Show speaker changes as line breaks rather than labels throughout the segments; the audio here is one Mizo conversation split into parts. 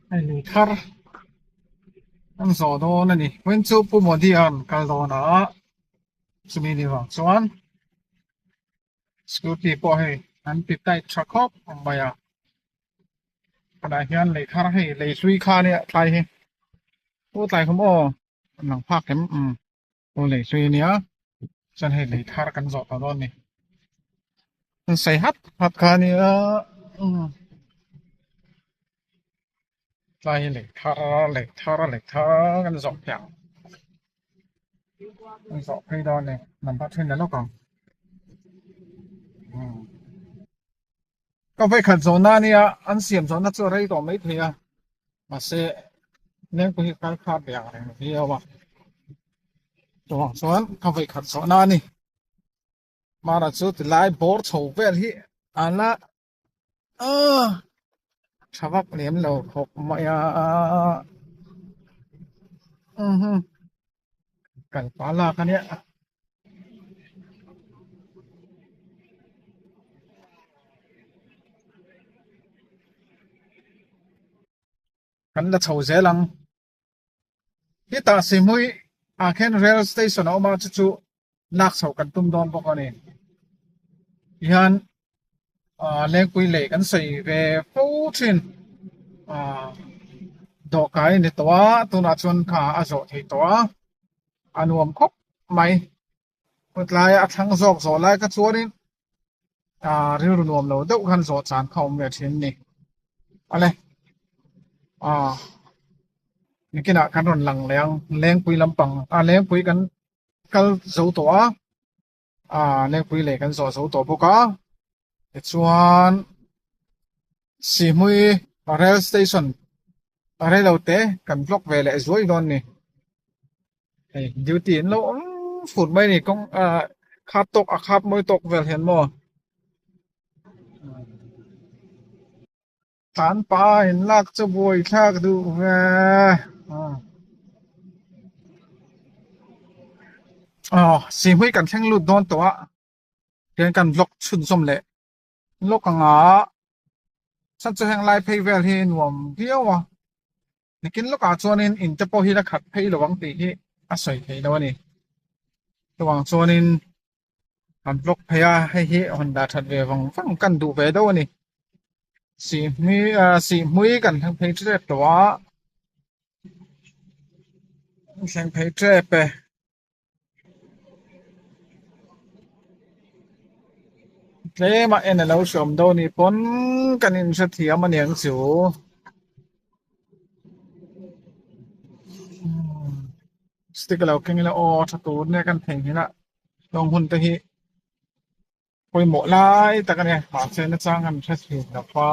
Hei lei thar an zawh dawn a ni vawiin chu Pu Modi a rawn kal dawn a chumi ni vang chuan scooty pawh hei an ti tight tha khawp mai a tunah hian lei thar hei lei hlui kha ania tlai hi u tlai khawm aw an lang phak em umm aw lei hlui ania chuan hei lei thar kan zawh tawh dawn a ni an sawi hat hat kha ania umm tlai hi lei thar lei thar lei thar kan zawh theih ang kan zawh phei dawn a ni number then la lawk ang umm. Ka vawikhat zawhna ania an siam zawhna chu a rei tawh mai thei a mahse lengpui hi kal khat ve ang reng viau a chuvang chuan ka vawikhat zawhna a ni mara chu tilai bawr chho vel hi a la ah tha vak lem lo khawp mai a kal pah lak ania. Kan la chho zel ang hetah Sihhmui ah khian rail station a awm a chu chu lak chhoh kan tum dawn bawk a ni tihian ah Lengpui lei kan sawi ve fo thin ah dawhkai a ni tawh a tunah chuan kha a zawh thei tawh a a nuam khawp mai khawtlaia a thlang zawk zawh lai kha chuanin ah rilru nuam lo deuh khan zawh chan kha a awm ve thin a ni awle ah nikinah kan rawn lang leh ang Lengpui lampang ah Lengpui kan kal zo tawh a ah Lengpui leh kan zawh zo tawh bawk a tichuan Sihhmui rail station a rei lo te kan vlog ve leh zuai dawn a ni hei duty an lo awm fur mai a ni kawng ah khap tawk a khap mawi tawk vel hian maw. Tlan pa in lak chu buai thlak duh ve. Aw Sihhmui kan thleng lut dawn tawh a tihian kan vlog chhunzawm leh lawk ang a chhan chu heng lai phei vel hi nuam viau a nikin lawkah chuanin in te pawh hi la khat phei lo ang tih hi a sawi theih lo a ni chuvang chuanin Kan vlog phei a hei hi hawn dah that ve vang vang kan duh ve deuh a ni sihhmui ah sihhmui kan thleng phei tep tawh a thleng phei tep e. Tlem a en alo hreawm deuh a nih pawn kan inhrethiam a niang chu. Stick a lo keng ila aw tha tur nia kan theihnghilh a lawng hun te hi pawimawh lai tak a nia mahse nachang kan hre thin lo va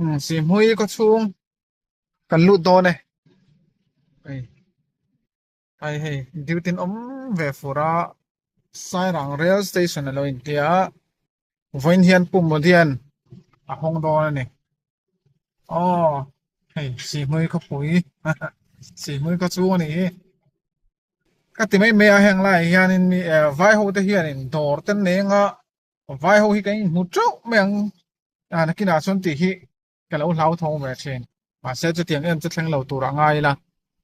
umm Sihhmui khaw chhung kan lut dawn e hei hei hei duty an awm ve fur a Sairang rail station a lo intia a vawiin hian Pu Modian a hawng dawn a ni. Aw hei Sihhmui khawpui Sihhmui khaw chhung a ni hi ka ti mai mai a heng laiah hianin mi eh vai ho te hianin dawr te neng a vai ho hi kan inhmu teuh mai ang a nakinah chuan tih hi ka lo hlauthawng ve thin mahse chutiang em chu thleng lo tur a ngai ila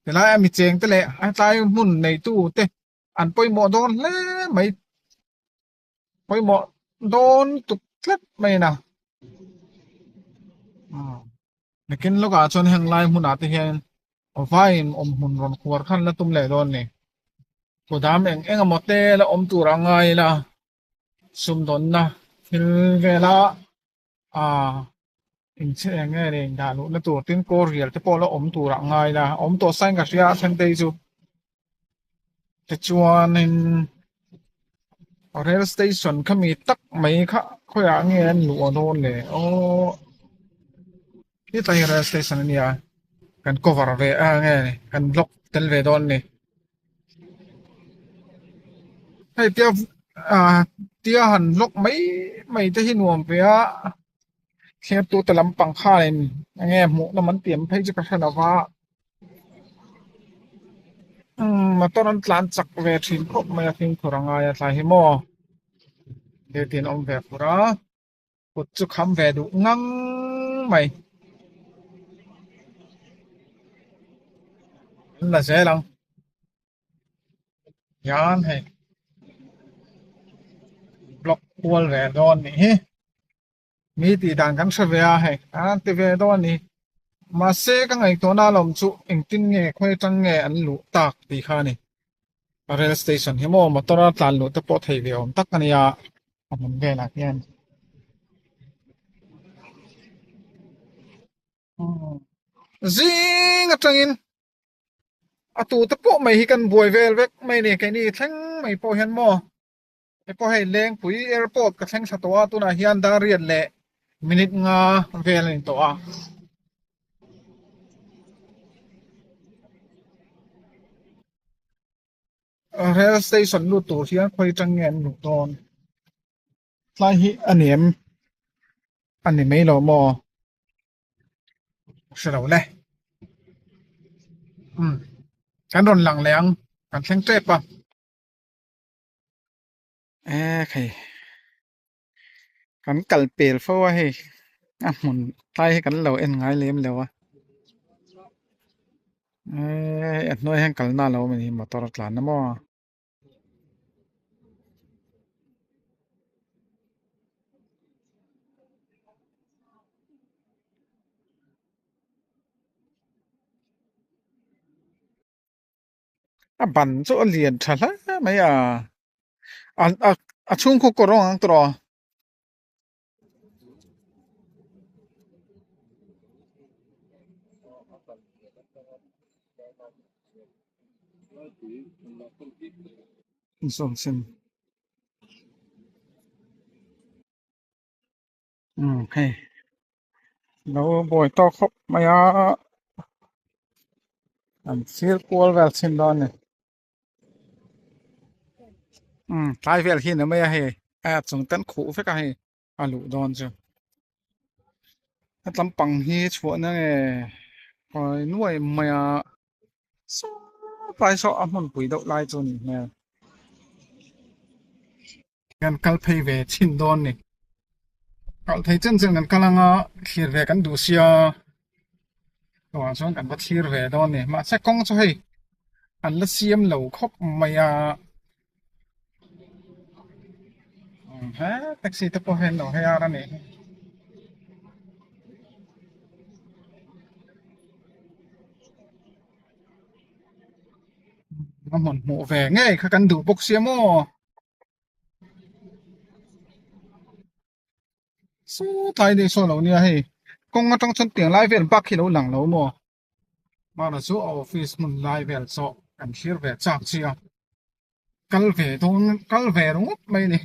tilai a mi cheng te leh a tlai hmun neitu te an pawimawh dawn hle mai. Pawimawh dawn tuk tlat mai a Nakin lawkah chuan heng lai hmunah te hian vaiin awm hmun rawn khuar khan la tum leh dawn a ni. Kudam eng eng emaw te la awm tur a ngai ila sumdawnna thil vela ah inchhe eng nge ni dah luhna tur tin kawl rial te pawh la awm tur a ngai ila awm tawh sain ka hria a thentei chu. Tichuanin rail station kha mi tak mai kha khawiah nge an luh dawn le aw hetlai hi rail station a nia kan cover ve a nge ni kan vlog tel ve dawn a ni hei tia ah tia han vlog mai mai te hi nuam ve a thlir te lampang khanin enge hmuh nawm an tih ang phei chu ka hre lo va. Umm motor an tlan chak ve thin khawp mai a fimkhur a ngai a tlai hi maw duty an awm ve fur a kut chu kham ve duh ngang mai. la zel ang hian hei block kual ve dawn nih hi mi tih dan kan hre ve a hei an ti ve dawn a ni mahse ka ngaihtuahna lawm chu engtin nge khawi atang nge an luh tak tih kha a ni rail station hi maw motor a tlan luh te pawh thei ve awm tak a nia a hmun velah hian. Zing atangin a tute pawh mai hi kan buai vel vek mai a ni keini thleng mai pawh hian maw hei pawh hei Lengpui airport ka thleng thla tawh a tunah hian dar riat leh minute nga vel a ni tawh a. Rail station lut tur hian khawi atang nge an luh dawn tlai hi a ni em a ni mai lo maw hre lo le umm kan rawn lang leh ang kan thleng tep a e khai kan kal pel fo a hei a hmun tlai hi kan lo en ngai lem lo a eee a hnuai hian kalna a lo awm a ni motor a tlan a maw. A ban chu a lian tha hle mai a a a chhungkhaw kawr ang ang tawh. Zawng sen umm hei lo buai tawk khawp mai a an thlir kual vel chhin dawn a ni. Umm tlai vel hi ni mai a hei a chung ten khuh vek a hei a luh dawn chu hetlam pang hi chhuahna nge khawi nuai mai a saw tlai saw a hmunpui deuh lai chu a nih hmel kan kal phei ve chhin dawn a ni kal thei chen chen kan kal anga thlir ve kan duh sia chuvang chuan kan va thlir ve dawn a ni mahse kawng chu hei an la siam lo khawp mai a he taxi te pawh hian lo hei ar a nih hi. A hmun hmuh ve ngei kha kan duh bawk sia maw. Sawtlai daih saw lo nia hei kawng atang chuan tiang lai vel bak hi lo lang lo maw mahna chu a office hmun lai vel chu kan thlir ve chak chi a kal ve dawn kal ve ringawt mai a ni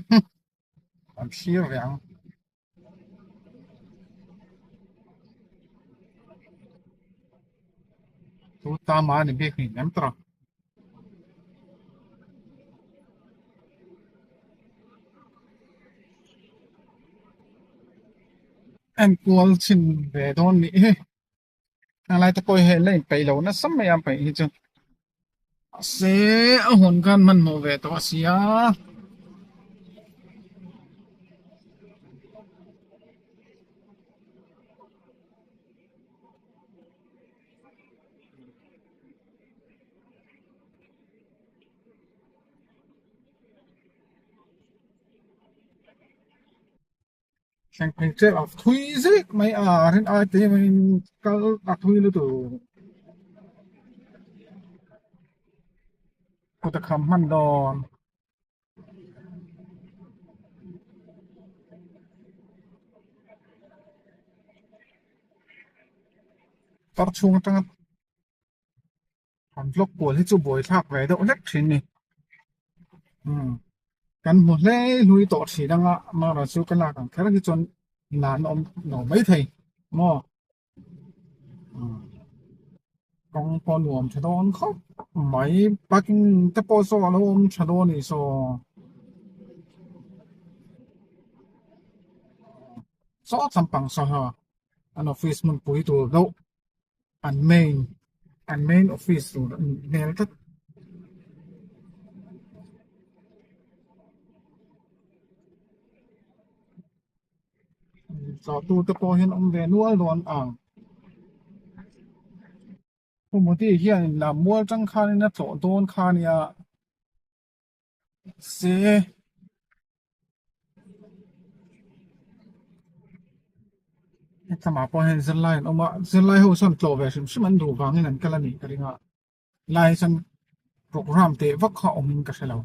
kan thlir ve ang. Chu tama a ni bik ni em tawh. Enkual chhin ve dawn nih hi heng lai te pawh hi hei la inpeih lo nasa mai a peih hi chu mahse a hun khan hmanhmawh ve tawh a si a. Thleng phei tep a thui zek mai a rin ai te maiin kal a thui lutuk kut a kham hman dawn. Tar chhung atanga Han vlog kual hi chu buaithlak ve deuh hlek thin ni. Umm kan hmu hle hlui tawh thin anga mara chu ka lak ang kher hi chuan nan awm lo mai thei maw. Umm kawng pawh nuam tha dawn khawp mai parking te pawh saw a lo awm tha dawn a ni saw. Saw thlampang saw ha an office hmunpui tur deuh. An main an main office tur a nih hmel tlat. Tlawhtu te pawh hian awm ve nual dawn ang. Pu Modi hianin Lammual tang khanin a tlawh dawn kha a nia se hetlama pawh hian zirlai an awm a zirlai ho chuan tlawh ve hrim hrim an duh vangin an kal a nih ka ring a lai chuan programme teh vak kha awmin ka hre lo.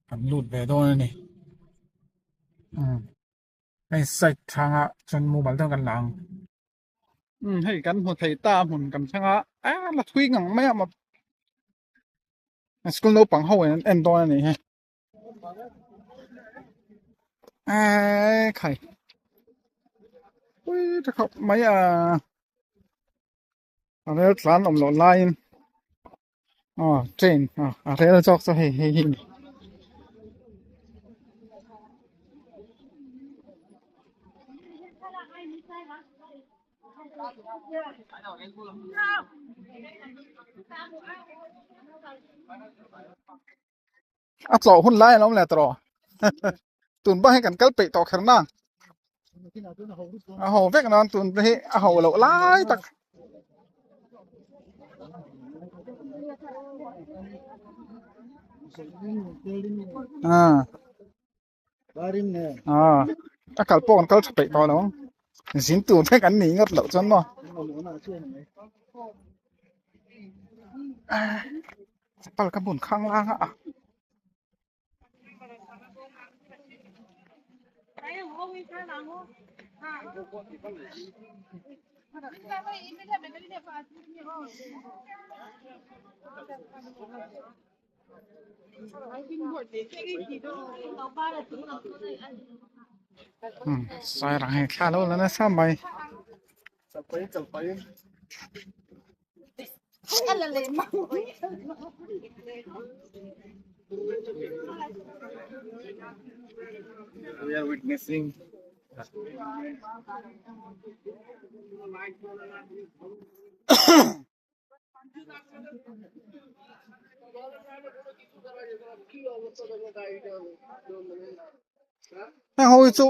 Kan lut ve dawn a ni umm hei side thanga chuan mobile deuh kan la ang umm hei kan hmu thei ta a hmun kan thleng a a la thui ngang mai a school naupang ho in an en dawn a nih hi eee khai pui tha khawp mai a a rel tlan awm loh laiin aw train aw a rel zawk chu hei hei hi a ni. A tlawh hun lai an awm leh tawh tun bang hi kan kal peih tawh kher na a ho vek nan tun hi a ho loh lai tak a kal pawh kan kal tha peih tawh lo ang zin tur vek an ni ngawt loh chuan maw chapal ka bun khang lang a. Sairang hei thla lo la nasa mai.
We are witnessing
Heng ho hi chu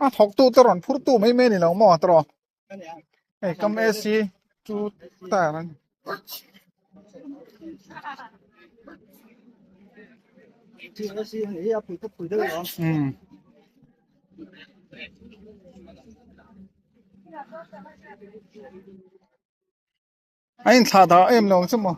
a thawk tu te rawn phur tu mai mai a ni lo maw tawh hei kam AC chu tar a ni. Umm. A inthlah dah em lo ang chu maw.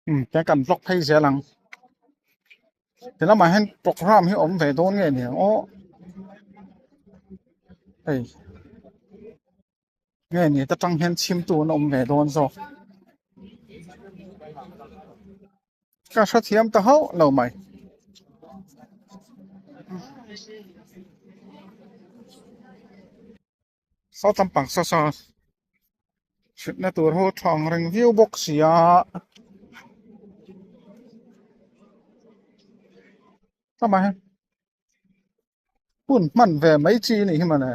Umm tiang kan vlog phei zel ang ti lamah hian programme hi awm ve dawn nge ni ang aw hei nge ni ta tang hian chhimtu an awm ve dawn zawk ka hrethiam ta hauh lo mai. Saw lampang saw saw hripna tur ho tha ang reng viau bawk si a tlama hian hun hman ve mai chi a nih hi mawle.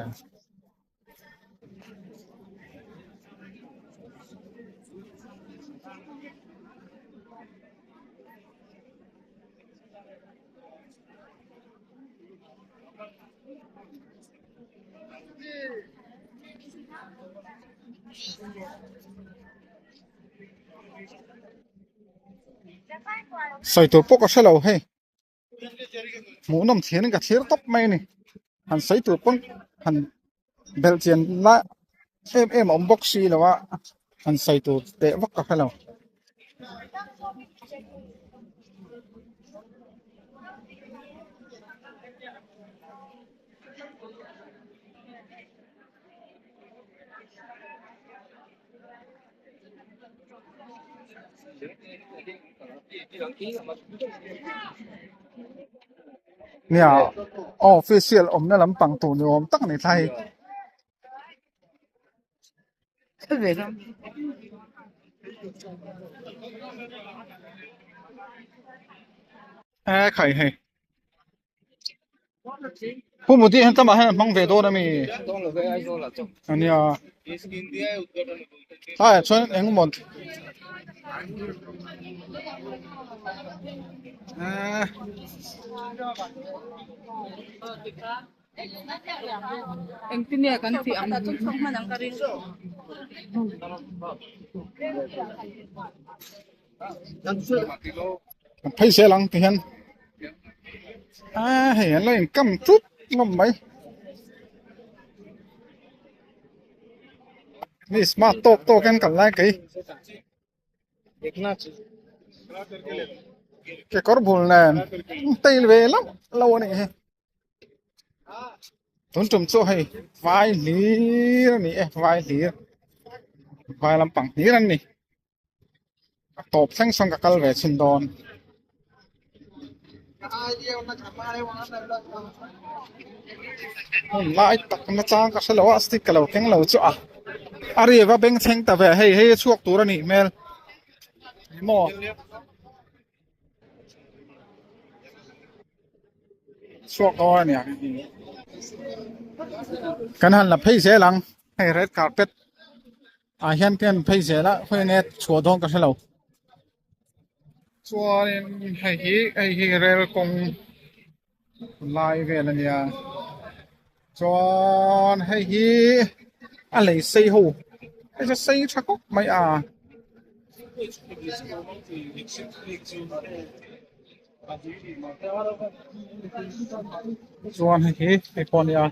Sawi tur pawh ka hre lo hei hmuhnawm thlirin ka thlir tawp mai a ni han sawi tur pawn han belh chian lai em em a awm bawk si lo a han sawi tur teh vak ka hre lo. Nia official awmna lampang tur ni awm tak a ni thlai. E khai hei. Pu Modi hian tlama hian a hmang ve dawn a mi? Ania. Tlaiah chuan eng emaw eh
Engtin nge kan tih ang
Kan phei zel ang ti hian a hei an lo in kam tut ngawm mai mi smart tawk tawk in kan lai kei kekawr bul nen tail ve lo lo a nih hi tun tum chu hei vai hlir a ni e vai hlir vai lampang hlir an ni. A tawp thleng sawn ka kal ve chhin dawn. Hmun lai tak nachang ka hrelo a stick ka lo keng lo chu a a ri va beng thleng ta ve hei hei a chhuak tur a nih hmel maw. Chhuak dawn a nia kan han la phei zel ang hei red carpet. Ah hian te an phei zel a khawi nge chhuah dawn ka hrelo chuanin hei hi hei hi rel kawng lai vel a nia chuan hei hi a lei sei ho hei chu sei tha khawp mai a. Chuan hei hi hei pawh a nia.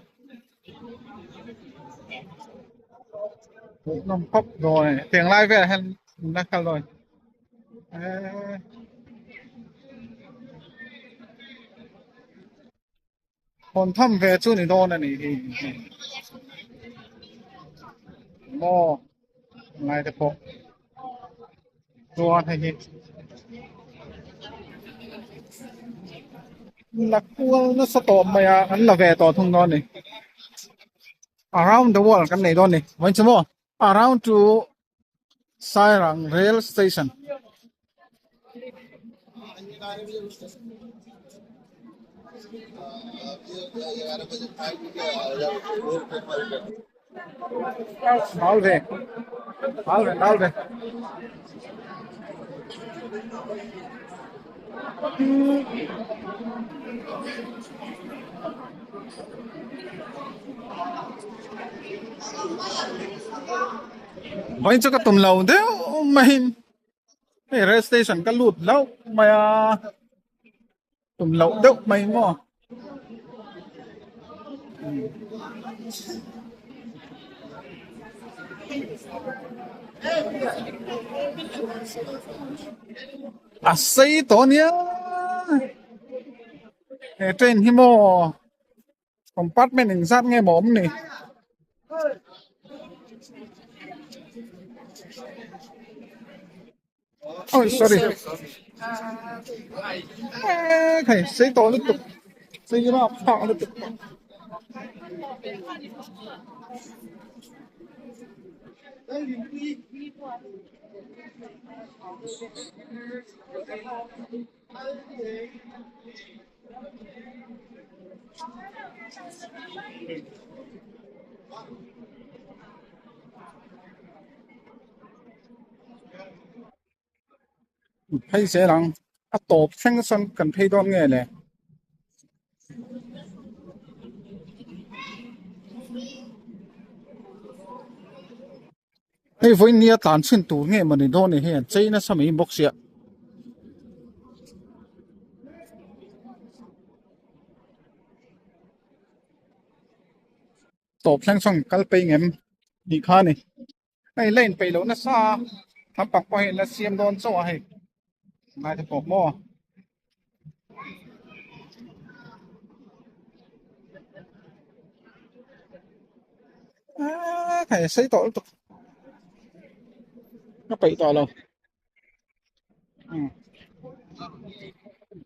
Hmuhnawm khawp dawn a ni tiang lai velah hian an la kal dawn eee hawn tham ve chu ni dawn a nih hi maw ngai te pawh chuan hei hi la kual nasa tawh mai a an la ve tawh thung dawn a ni around the world kan nei dawn a ni vawiin chu maw around to Sairang rail station. Nal ve nal ve nal ve Vawiin chu ka tum lo deuh maiin hei rail station ka lut hlauh mai a. Tum loh deuh mai maw? A sei tawh ania he train hi maw compartment engzat nge maw awm ni? Oi sorry hei sei tawh lutuk sei rap thlak lutuk Phei zel ang a tawp thleng sawn kan phei dawn nge le. Hei vawiin nia tlan chhin tur nge mawni dawn ni hei an chei nasa mai bawk sia. Tawp thleng sawn kal phei ngem tih kha a ni. Hei la inpeih loh nasa a, thlam pak pawh hei la siam dawn chauh a hei ngaithla pawh maw. Aaa hei sei tawh lutuk ka peih tawh lo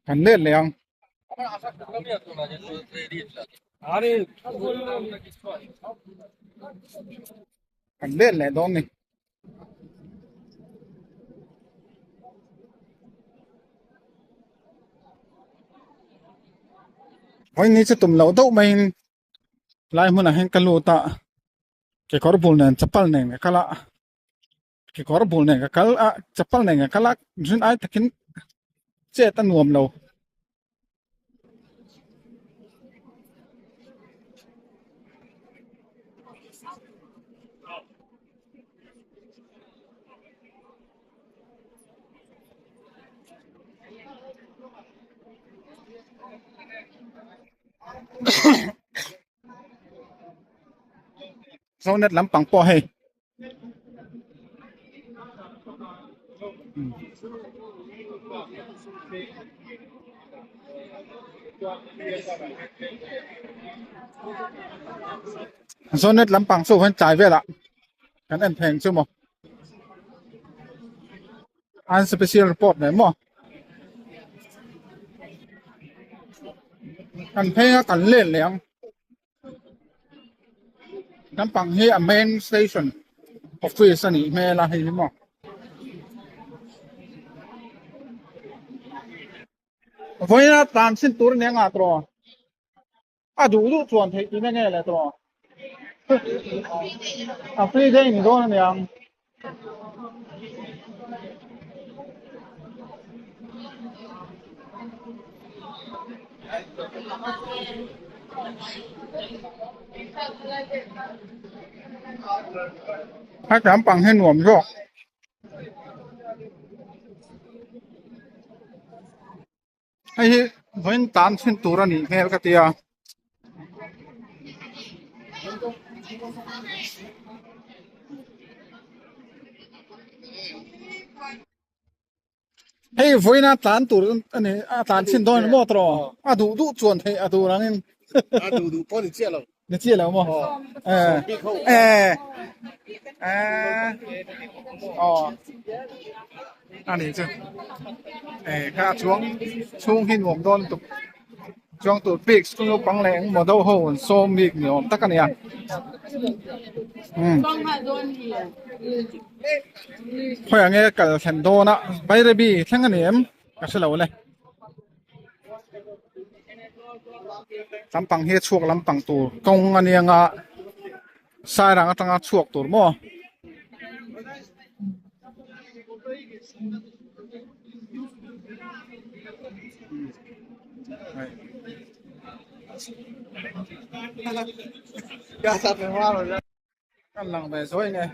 kan let leh ang. Kan let leh dawn ni. Vawiin ni chu tum loh deuh maiin. Lai hmunah hian ka lut a kekawr bul nen chapal nen ka kal a kekawr bul nen ka kal a chapal nen ka kal a rin ai takin chet a nuam lo. Zonet lampang pawh hei Zonet lampang chu hian tlai velah kan en pheng chu maw an special report nen maw kan phei a kan let leh ang. Lampang hi a main station office a nih hmel a hei hi maw. Vawiina tlan chhin tur a ni ang ah tawh a duh duh chuan theih tihna nge le tawh a free day ni dawn a ni ang. A lampang hi nuam zawk. Hei hi vawiin tan chhin tur a nih hmel ka tia. Hei vawiina tlan tur a ni a tlan chhin dawn maw tawh a duh duh chuan theih a tur angin.
A duh duh pawh ni chiah lo.
Ni chiah lo maw? Eh eh eh aw a nih chu eh kha a chuang chhung hi nuam dawn lutuk chuang tur bik school naupang leh engemaw deuh ho an sawm bik ni awm tak a nia umm khawiah nge kal thlen dawn a Bairabi thleng a ni em ka hre lo le. Lampang hi a chhuak lampang tur kawng a nia nga Sairang atanga chhuak tur maw. Kan lang ve zuai nge.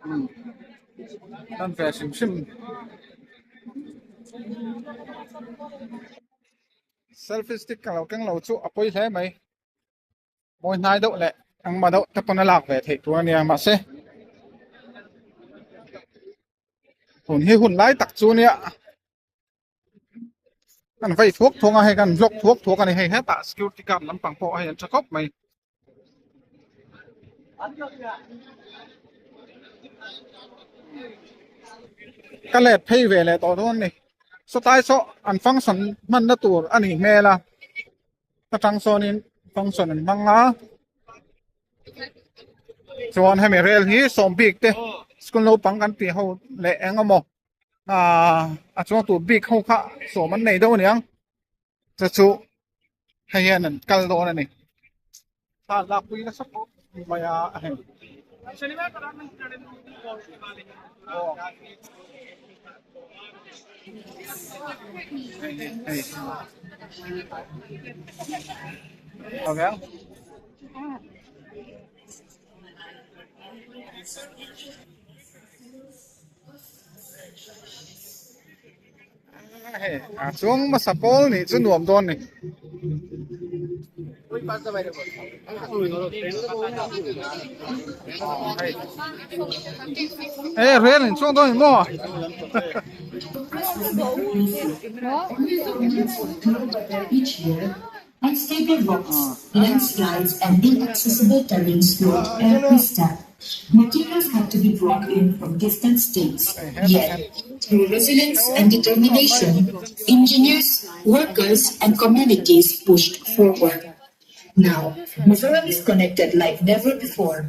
Umm kan ve hrim hrim. Selfie stick ka lo keng lo chu a pawi hle mai. Mawi hnai deuh leh engmah deuh te pawn a lak ve theih tur a nia mahse tun hi hun lai tak chu nia. Kan vei thuak thuak a hei kan vlog thuak thuak a ni hei hetah security guard lampang pawh hei an tha khawp mai. Ka let phei ve leh tawh dawn a ni sawtlai saw an function hmanna tur a nih hmel a ka tang sawnin function an hmang a chuan hemi rel hi sawm bik te school naupang kan tih ho leh eng emaw. Ahh a chuang tur bik ho kha sawm an nei deuh aniang chu chu hei hian an kal dawn a ni thla lakpui nasa khawp mai a hei hei hei. Hei a chuang hmasa pawl nih chu nuam dawn ni. E rel in chuang dawn ni maw?
Unstable rocks, landslides and inaccessible terrain slowed every step. Materials had to be brought in from distant states. Yet, through resilience and determination, engineers, workers and communities pushed forward. Now, Mizoram is connected like never before.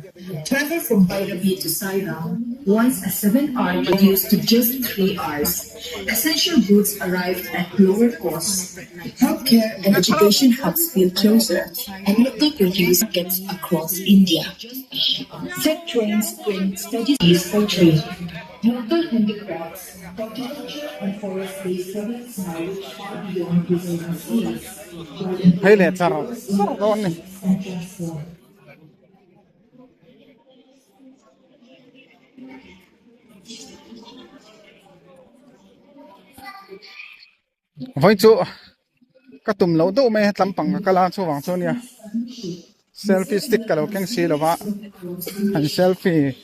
Travel from Bairabi to Sairang. Once a 7-hour reduced to just 3 hours. Essential goods arrived at lower costs. Healthcare and education hubs feel closer, and local produce gets across India. Tech trains bring steady for trade. Local handicrafts, horticulture, and forest-based products now reach far beyond regional seas.
Phei leh char char dawn a ni.
And transform.
Vawi chu ka tum loh deuh mai a tlampang ka kal a chuvang chu ania selfie stick ka lo keng si lo va an selfie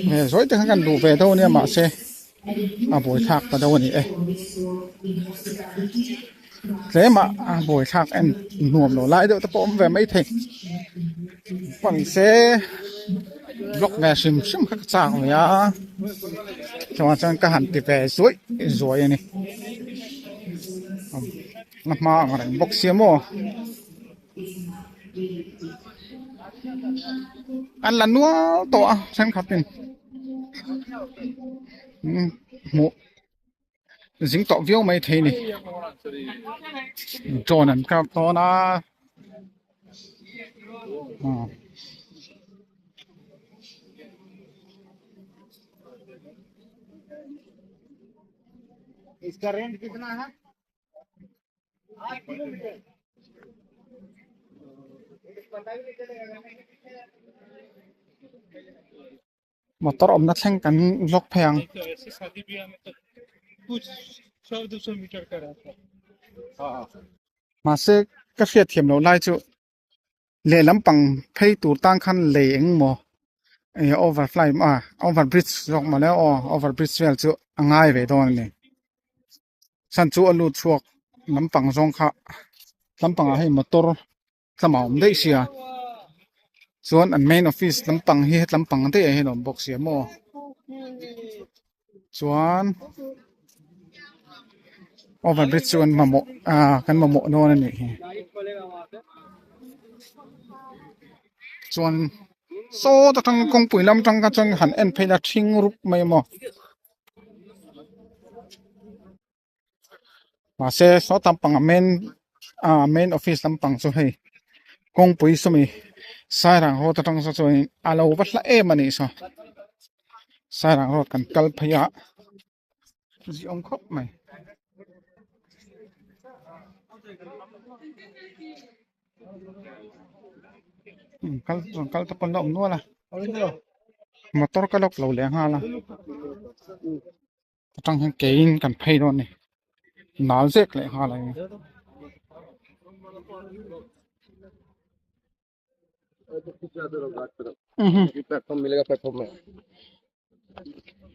ve zawi te kha kan duh ve deuh ania mahse a buaithlak ta deuh a ni e tlem ah a buaithlak en nuam lo lai deuh te pawh a awm ve maithei pawn se vlog ve hrim hrim kha ka chak ve a chuan chuan ka han ti ve zuaih zuaih a ni a hma ang reng bawk sia maw an la nual tawh a thenkhat in hmuh zing tawh viau mai thei a ni drone an kap dawn a aw. Motor awmna thleng kan vlog phei ang. Mahse ka hriat thiam loh lai chu lehlam pang phei tur tan khan lei eng maw ih over fly ah over bridge zawk maw le aw over bridge vel chu a ngai ve dawn a ni. Chhan chu a lut chhuak lampang zawng kha lampangah hei motor tlama awm daih sia chuan an main office lampang hi he lampang daih ah hian a awm bawk sia maw chuan over bridge chu an mamawh ah kan mamawh dawn a nih hi chuan saw ta tang kawngpui lam tang kha chuan han en phei la thing rup mai a maw. Mahse saw lampang a main ah main office lampang chu hei kawngpui sawmi Sairang road atang saw chuan a lo va hla em a nih saw Sairang road kan kal phei a ziawm khawp mai. Kal rawn kal te pawn la awm nual a motor ka lawk lo leh nghal a. Atang hian keiin kan phei dawn a ni nal zek leh nghal a ni.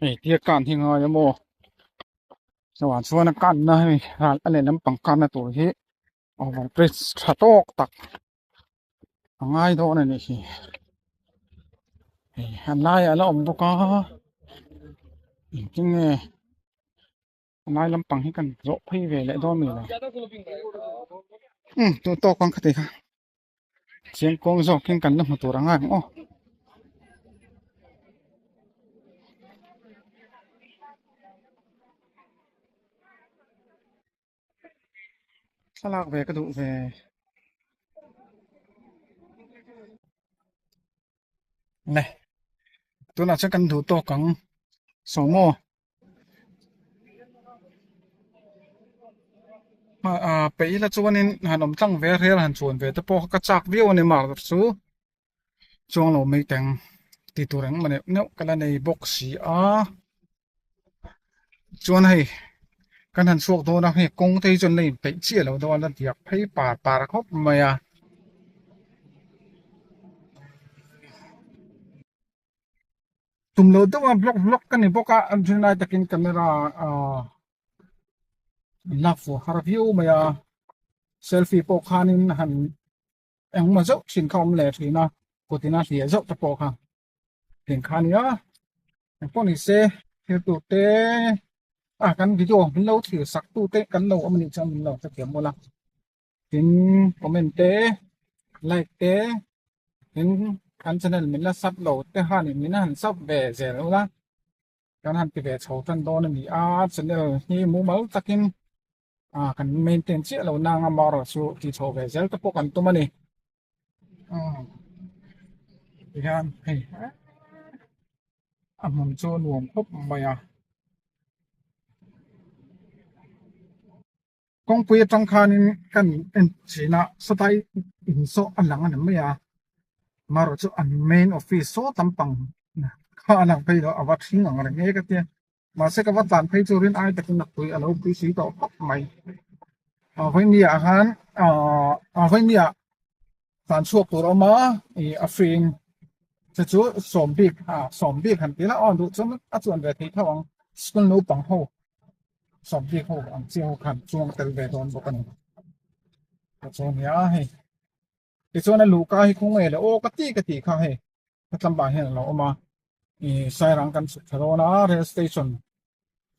Hei tia kan hi ngai a maw chuan chuan a kanna hei ral a lehlam pang kanna tur hi over bridge tha tawk tak a ngai dawn a nih hi hei a laiah a la awm bawk a engtin nge a lai lampang hi kan zawh phei ve leh dawn mi lo umm duh tawk ang kha ti kha chiang kawng zawk in kan la hmu tur ang ang aw. Thlalak ve ka duh ve. Le tunah chuan kan duh tawk ang saw maw ah peih ila chuanin han awm tlang ve a rel han chuan ve te pawh kha ka chak viau a ni mar chu chuang lo mai teng tih tur engmah neuh neuh ka la nei bawk si a. Chuan hei kan han chhuak dawn a hei kawng te hi chuan la inpeih chiah lo dawn a diak phei par par khawp mai a. Tum lo deuh a vlog vlog ka ni bawk a a then lai takin camera ah lak fuh har viau mai a selfie pawh khanin han engmaw zauh thin kha a awm leh thin a kut ina hliah zauh te pawh kha. Eng kha nia eng pawh ni se thil tur te a kan video min lo thlir sak tu te kan lo awm anih chuan min lo hrethiam mawlh a tin comment te like te tin kan channel min la sub lo te khan in min han sub ve zel ula. Kan han ti ve chho tan dawn a ni a, channel hi mumal takin ah kan maintain chiah lo nang a amaherawh chu tih chhoh ve zel te pawh kan tum a ni. Umm tihian hei a hmun chu a nuam khawp mai a. Kawngpui atang khanin kan en thin a sawtlai in saw a lang a ni mai a amaherawh chu an main office saw lampang kha a lang phei lo a va hring ang reng e ka tia mahse ka va tlan phei chu rin ai takin a pui a lo pui si tawh khawp mai a vawinia ah khan ahh a vawinia tlan chhuak tur a awm a ih a fing chu chu sawm bik ah sawm bik han tih la aw duh chuan a chuan ve thei tho ang school naupang ho sawm bik ho ang chi ho khan chuang tel ve dawn bawk a ni ta chu nia hei tichuan a luhka hi khaw nge le aw ka ti ka tih kha hei ka tlamba hian a lo awm a ih sairang kan chhuk thla dawn a rail station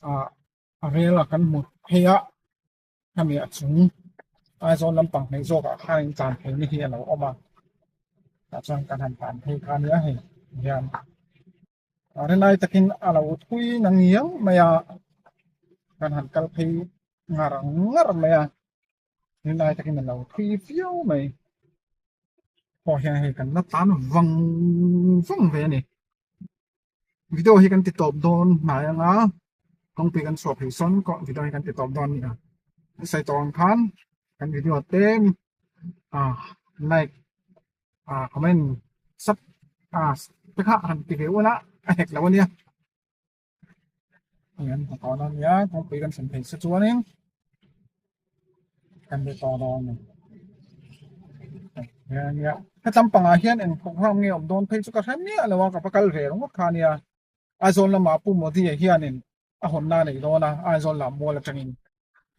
ah a rel a kan hmu phei a. Hemi a chung Aizawl lampang hnaih zawkah khan in tlan phei ni hi a lo awm a tah chuan kan han tlan phei kha ania hei hian a rinai takin a lo thui na ngiau mai a kan han kal phei ngar ngar mai a rinai takin a lo thui viau mai pawh hian hei kan la tlan vang vang ve a ni. Video hi kan ti tawp dawn hnai anga kawngpui kan chhuah phei sawn video hi kan ti tawp dawn a ni a sawi tawh ang khan kan video te ah like ah comment sub ah te kha han ti ve ula a hek lo ania hei an hmu tawh ania kawngpui kan thlen phei se chuanin kan be tawh dawn a ni ania hetlâm pangah hian eng program nge awm dawn phei chu ka hre miah lo a ka va kal ve ringawt kha ania Aizawl lamah Pu Modi-a hianin a hawnna a nei dawn a Aizawl lam mual atangin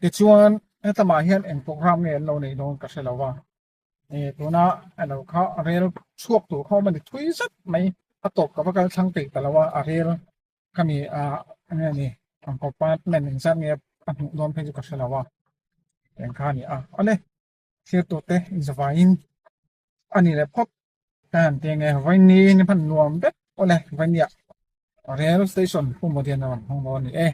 tichuan hetlamah hian eng program nge an lo nei dawn ka hre lo va eh tuna a lo kha rel chhuak tur kha awm a ni thui zet mai a tawp ka va kal thlang peih ta lo a a rel khami ah enge ni ang compartment engzat nge a hmuh dawn phei chu ka hre lo a eng kha a ni a awle thlir tur te inzavaiin a ni leh phawt ka han ti ange vaini ni hman nuam vek awle vainia rail station pumawdian a rawn hmang dawn a ni e.